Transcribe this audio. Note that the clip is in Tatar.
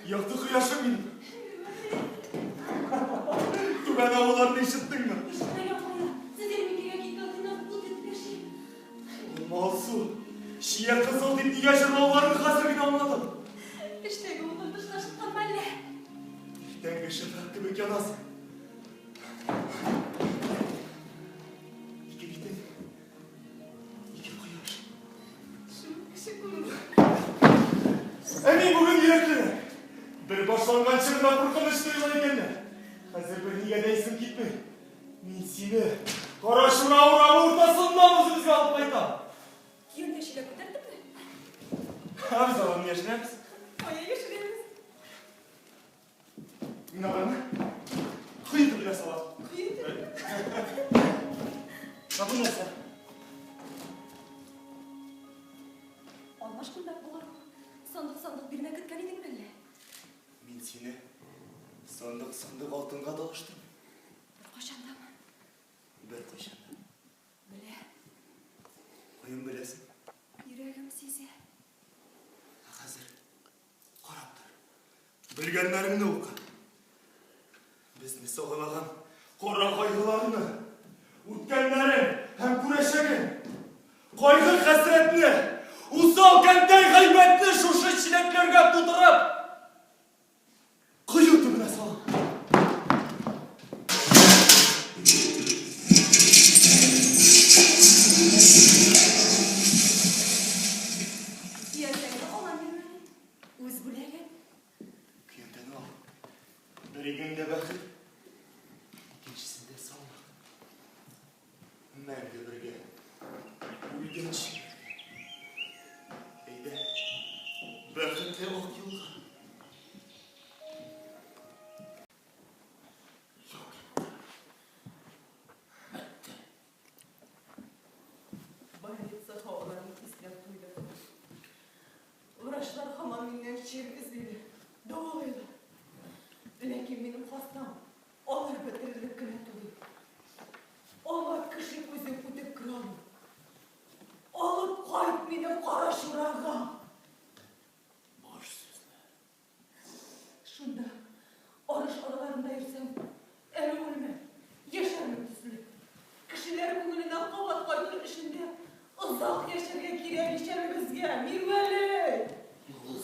Якты кояшым минем. Түбән авылларны ишеттеңме? Ишетмәгән кая? Сез ярминкәгә киткән көннән ут итеп яшим. Ул Малсу, чия кызыл дип нигә җырлауларын хәзер генә аңладым. Эчтәге утың тышка чыккан мәллә? Иртәнге шәфәкъ кебек янасың. Ике битең, ике кояш. Шул кеше күңеле. Ә мин бүген йөрәклерәк. Бер башланганчы гына куркыныч тоела икән лә. Хәзер бернигә дә исем китми. Мин сине Карачура урамы уртасыннан үзебезгә алып кайтам. Кияүгә чиләк күтәрдеңме? Ә без аларны яшерәбез. Кая яшерәбез? Мин аларны кое төбенә салам. Кое төбенә? Ә бу нәрсә? Алмаш күлмәк булыр бу. Сандык-сандык бирнә көткән идеңме әллә? Мин сине сандык-сандык алтынга да алыштырмыйм. Беркайчан дамы? Беркайчан да. Белә. Каян беләсең? Йөрәгем сизә. Ә хәзер карап тор. Белгәннәреңне укы. Безне сагалаган кара кайгыларны, үткәннәрен һәм күрәчәген, кайгы-хәсрәтне, усал кәнтәй гайбәтне шушы чиләкләргә тутырып, кое төбенә салам. Көянтәңне алам Мирвәли. Үз бүләгең. Көянтәне ал. Бер игеңдә бәхет, икенчесендә саулык. Мәңге бергә, үлгәнче бергә. Әйдә, бәхетле ак юлга. Юк инде. Бетте. Больница һаваларын иснәп туйдым. Врачлар һаман миннән чир эзлиләр, дәвалыйлар. Ләкин минем хастам алар бетерерлек кенә түгел. Аңа кеше күзе үтеп керә алмый. Алып кайт мине Карачурага! Буш сүзләр. Шунда, арыш араларында йөрсәм, әле үлмәм, яшәрмен төсле. Кешеләр күңеленә кабат кайтыр өчен дә озак яшәргә кирәк ич әле безгә, Мирвәли! Юлсыз.